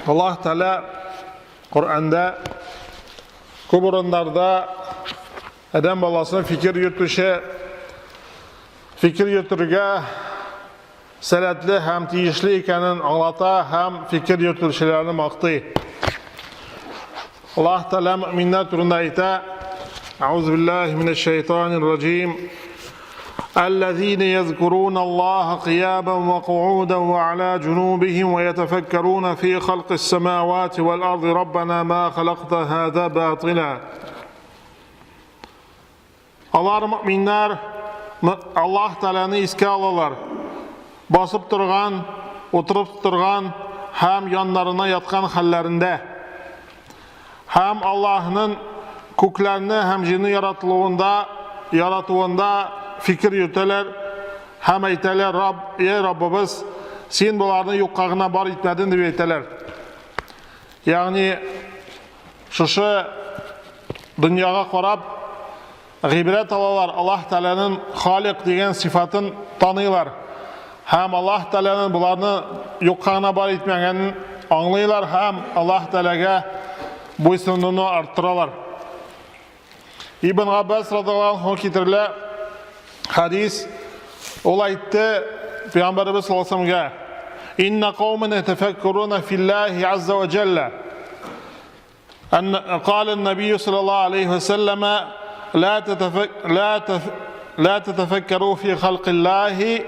Аллаһ Тәгалә Коръәндә күп урыннарда адәм баласын фикер йөртүче фикер йөртергә сәләтле һәм тиешле икәнен аңлата һәм фикер йөртүчеләрне мактый. Аллаһ Тәгалә мөэминнәр турында әйтә: Әгъузу биллаһи минәш шайтанир раҗим. الذين يذكرون الله قياما وقعودا وعلى جنوبهم ويتفكرون في خلق السماوات والأرض ربنا ما خلقت هذا باطلا Алар мөэминнәр Аллаһ Тәгаләне искә алалар. Басып торган, утырып торган һәм яннарына яткан хәлләрендә. Һәм Аллаһның күкләрне һәм җирне яратылуында, яратуында фикер йөртәләр һәм әйтәләр, Раб, ей Раббыбыз, син боларны юкка гына бар итмәдең дип әйтәләр. Ягъни шушы дөньяга карап гыйбрәт алалар, Аллаһ Тәгаләнең Халик дигән сыйфатын таныйлар. Һәм Аллаһ Тәгаләнең боларны юкка гына бар итмәгәнен аңлыйлар һәм Аллаһ Тәгаләгә буйсынуны арттыралар. Ибн Габбас радиаллаһу анһу китерелә хадис, ул әйтте Пәйгамбәребез саллаллаһу алейһи ва сәлләмгә: "Инна кауман ятафаккаруна филлаһи азза ва джалла". أن قال النبي صلى الله عليه وسلم لا تتفك لا تف لا تتفكروا في خلق الله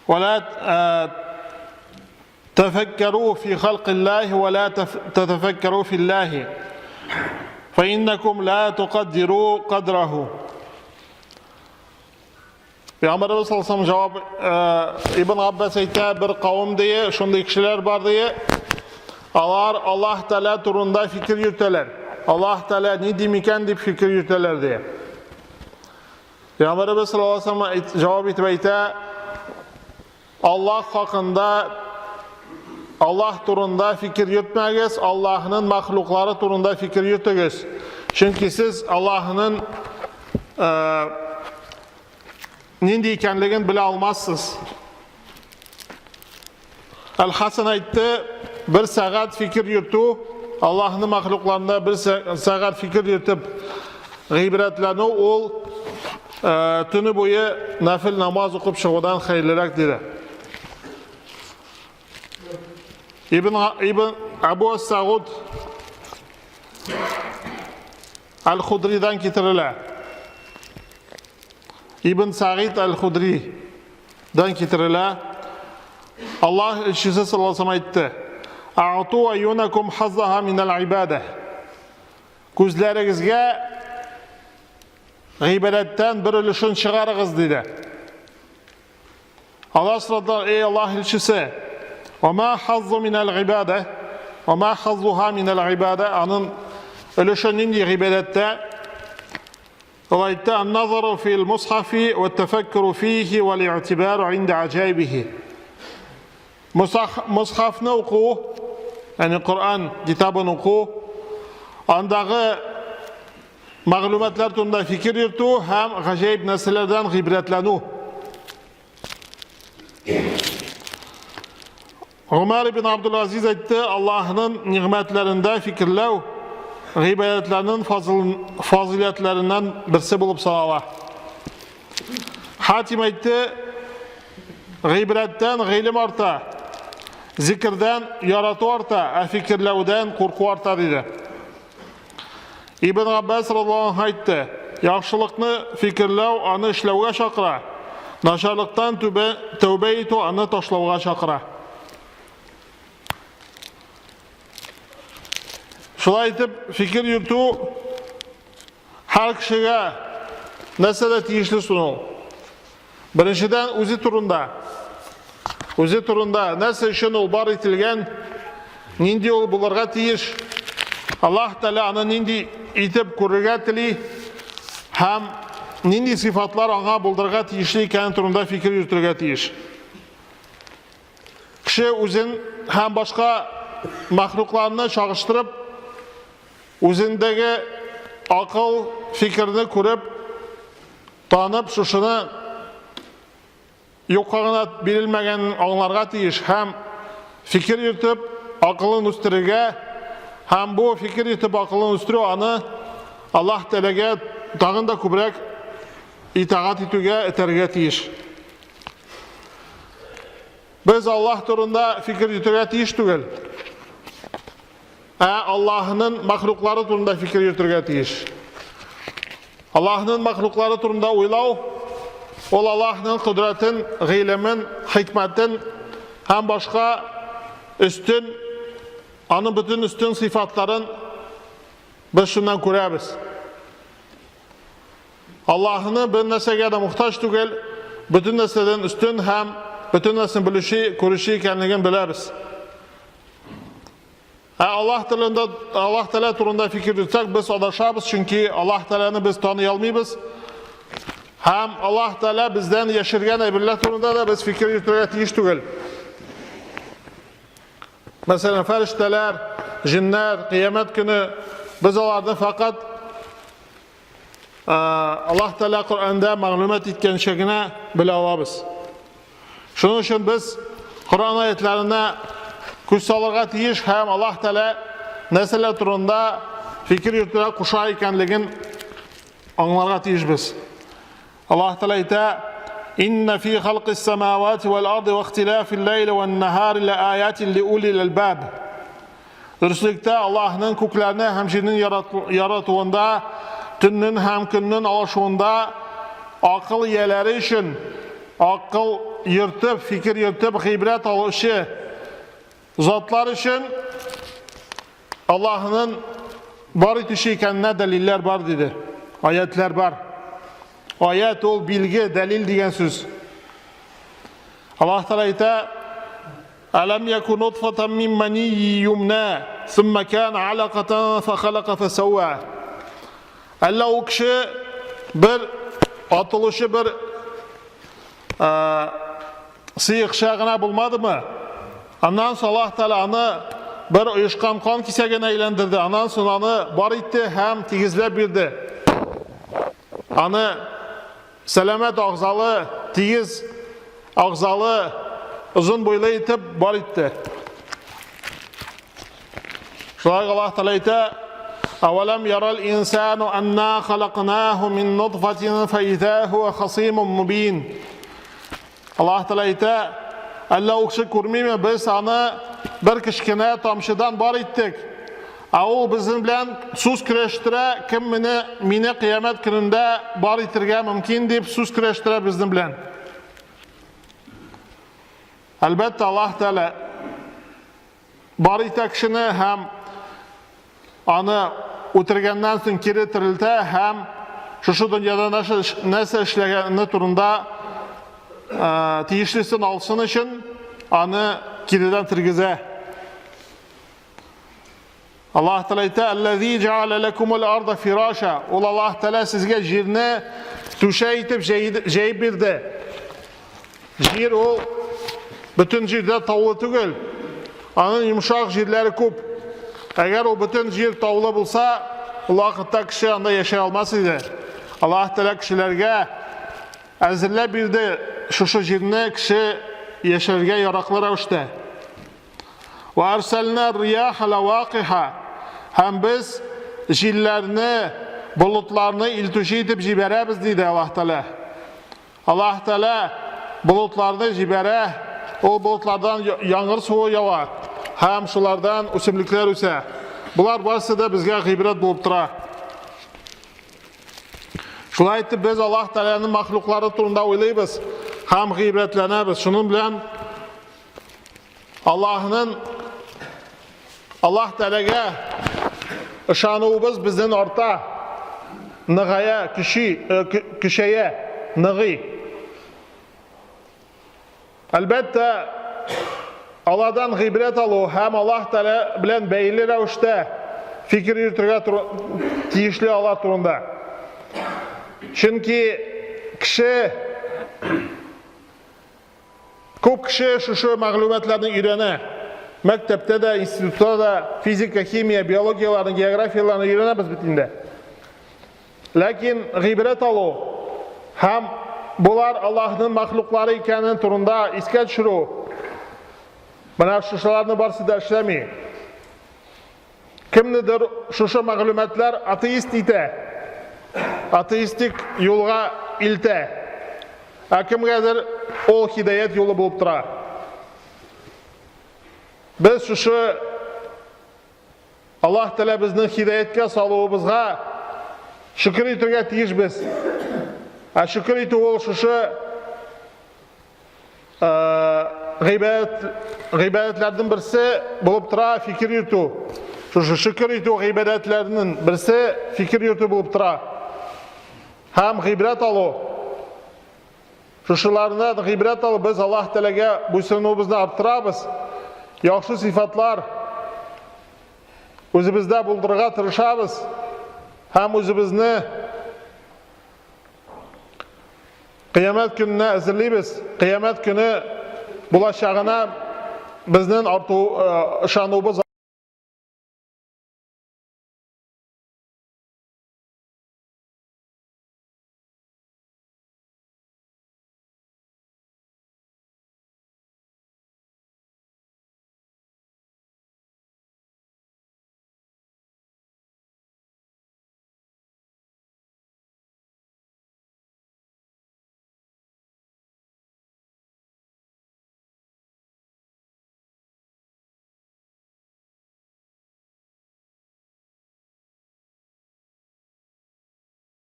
ولا تفكروا في خلق الله ولا تتفكروا في الله فإنكم لا تقدروا قدره Пәйгамбәребез саллаллаху җавап Ибн Аббас әйтә, бер кавым дие, шундый кешеләр бар дие. Алар Аллаһ Тәгалә турында фикер йөртәләр. Аллаһ Тәгалә ни ди микән дип фикер йөртәләр дие. Пәйгамбәребез саллаллаху алейһи ва җавап итеп әйтә, Аллаһ хакында Аллаһ турында фикер йөртмәгез, Аллаһның мәхлуклары турында фикер йөртегез. Чөнки сез Аллаһның э, нинди икәнлеген белә алмассыз. Әл-Хасан әйтте, бер сәгать фикер йөртү, Аллаһның мәхлукларында бер сәгать фикер йөртеп гыйбрәтләнү ул э, төне буе нәфил намаз укып чыгудан хәерлерәк диде. Ибн Ибн Абу Сауд Аль-Худридан китерелә. Ибн Сагид Аль-Худридан китерелә. Аллаһ илчесе саллаллаху алейһи әйтте: "А'ту аюнакум хаззаха минал ибада". Күзләрегезгә гыйбадәттән бер өлешен чыгарыгыз диде. Алар сорадылар, эй Аллаһ илчесе, "Ва хаззу минал гыйбада?" Ва хаззуха минал гыйбада? Аның өлеше нинди гыйбадәттә? Ул әйтте, "Ан-назару фил мусхафи ва тафаккуру фихи вал и'тибару инда аҗайбихи." Мусхафны уку, ягъни Коръән китабын уку, андагы мәгълүматлар турында фикер йөртү һәм гаҗәеп нәрсәләрдән гыйбрәтләнү. Гомәр ибн Абдул-Азиз әйтте, Аллаһның нигъмәтләрендә фикерләү гыйбадәтләрнең фазыйләтләреннән берсе булып санала. Хатим әйтте, гыйбрәттән гыйлем арта, зикердән ярату арта, ә фикерләүдән курку арта диде. Ибн Аббас радиаллаһу анһу әйтте, яхшылыкны фикерләү аны эшләүгә чакыра, начарлыктан түбә, тәүбә итү аны ташлауга чакыра. Шулай итеп, фикер йөртү һәр кешегә нәрсәдә тиешле соң ул? Беренчедән, үзе турында. Үзе турында нәрсә өчен ул бар ителгән, нинди ул булырга тиеш, Аллаһ Тәгалә аны нинди итеп күрергә тели һәм нинди сыйфатлар аңа булдырырга тиешле икәне турында фикер йөртергә тиеш. Кеше үзен һәм башка мәхлукларны чагыштырып, үзендәге акыл, фикерне күреп, Танып, шушыны юкка гына бирелмәгәнен аңларга тиеш һәм фикер йөртеп, акылын үстерергә һәм бу фикер йөртеп акылын үстерү аны Аллаһ Тәгаләгә тагын да күбрәк итагать итүгә этәрергә тиеш. Без Аллаһ турында фикер йөртергә тиеш түгел. Ә Аллаһның махлуклары турында фикер йөртергә тиеш. Аллаһның махлуклары турында уйлау ул Аллаһның кодрәтен, гыйлемен, хикмәтен һәм башка өстен, аның бөтен өстен сыйфатларын без шуннан күрәбез. Аллаһны бер нәрсәгә дә мохтаҗ түгел, бөтен нәрсәдән өстен һәм бөтен нәрсәне белүче, күрүче икәнлеген беләбез. Ә Аллаһ телендә Аллаһ Тәгалә турында фикер йөртсәк, без адашабыз, чөнки Аллаһ Тәгаләне без таный алмыйбыз. Һәм Аллаһ Тәгалә бездән яшергән әйберләр турында да без фикер йөртергә тиеш түгел. Мәсәлән, фәрештәләр, җиннәр, кыямәт көне без аларны фәкать Аллаһ Тәгалә Коръәндә мәгълүмат иткәнчә генә белә алабыз. Шуның өчен без Коръән аятларына күз салырга тиеш һәм Аллаһ Тәгалә нәрсәләр турында фикер йөртергә куша икәнлеген аңларга тиешбез. Аллаһ Тәгалә әйтә: "Инна фи халкис самавати вал арди ва ихтилафил ләйли ван нахари ла аятин ли улил албаб." Дөреслектә Аллаһның күкләрне һәм җирнең яратуында, төннең һәм көннең алышуында акыл ияләре өчен акыл йөртеп, фикер йөртеп, гыйбрәт алучы затлар өчен Аллаһның бар итүче икәненә дәлилләр бар диде. Аятлар бар. Аят ул билге, дәлил дигән сүз. Аллаһ Тәгалә әйтә: "Алам якун нутфатан мин манийи юмна, сумма кана алакатан фахалака фасавва." Әллә ул кеше бер атылучы бер сыекча гына булмадымы? Аннан соң Аллаһ Тәгалә аны бер оешкан кан кисәгенә әйләндерде. Аннан соң аны бар итте һәм тигезләп бирде. Аны сәламәт агзалы, тигез агзалы, озын буйлы итеп бар итте. Шулай Аллаһ Тәгалә әйтә: "Авалам ярал инсану анна халакнаху мин нутфатин фа иза хуа хасимун мубин." Аллаһ Тәгалә әйтә: "Әллә ул кеше күрмиме, без аны бер кечкенә тамчыдан бар иттек. Ә ул безнең белән сүз көрәштерә, кем мине мине кыямәт көнендә бар итергә мөмкин дип сүз көрәштерә безнең белән." Әлбәттә, Аллаһ Тәгалә бар итә кешене һәм аны үтергәннән соң кире терелтә һәм шушы дөньяда нәрсә эшләгәне турында тиешлесен алсын өчен аны киредән тергезә. Аллаһ Тәгалә әйтә: "Аллази җа'аля лакумул арда фираша." Ул Аллаһ Тәгалә сезгә җирне түшә итеп җәеп бирде. Җир ул бөтен җирдә таулы түгел. Аның йомшак җирләре күп. Әгәр ул бөтен җир таулы булса, ул вакытта кеше анда яшәй алмас иде. Аллаһ Тәгалә кешеләргә әзерләп бирде шушы җирне кеше яшәргә яраклы рәвештә. Ва арсална рияха лавакиха. Һәм без җилләрне, болытларны илтүче итеп җибәрәбез, диде Аллаһ Тәгалә. Аллаһ Тәгалә болытларны җибәрә, ул болытлардан яңгыр суы ява һәм шулардан үсемлекләр үсә. Болар барысы да безгә гыйбрәт булып тора. Шулай итеп без Аллаһ Тәгаләнең махлуклары турында уйлыйбыз һәм гыйбрәтләнәбез. Шуның белән Аллаһның Аллаһ Тәгаләгә ышануыбыз безнең арта, ныгая, көчи, э, көчәя, ныгый. Әлбәттә, Алладан гыйбрәт алу һәм Аллаһ Тәгалә белән бәйле рәвештә фикер йөртергә тиешле алар турында. Чөнки кеше Күп кеше шушы мәгълүматларны өйрәнә. Мәктәптә дә, институтта да физика, химия, биологияләрне, географияләрне өйрәнәбез бит инде. Ләкин гыйбрәт алу һәм болар Аллаһның мәхлуклары икәнен турында искә төшерү. Менә шушыларны барсы да эшләми. Кемнедер шушы мәгълүматлар атеист итә, атеистик юлга илтә. Ә кемгәдер ул һидаят юлы булып тора. Без шушы Аллаһ Тәгалә безнең һидаяткә салуыбызга шөкер итәргә тиешбез. Ә шөкер итү ул шушы гыйбадәт гыйбадәтләрнең берсе булып тора фикер йөртү. Шушы шөкер итү гыйбадәтләренең берсе фикер йөртү булып тора. Һәм гыйбрәт алу. Шушылардан гыйбрәт алып без Аллаһ Тәгаләгә буйсынуыбызны арттырабыз. Яхшы сыйфатлар үзебездә булдырырга тырышабыз һәм үзебезне Кыямәт көненә әзерлибез. Кыямәт көне булачагына безнең арту ышануыбыз.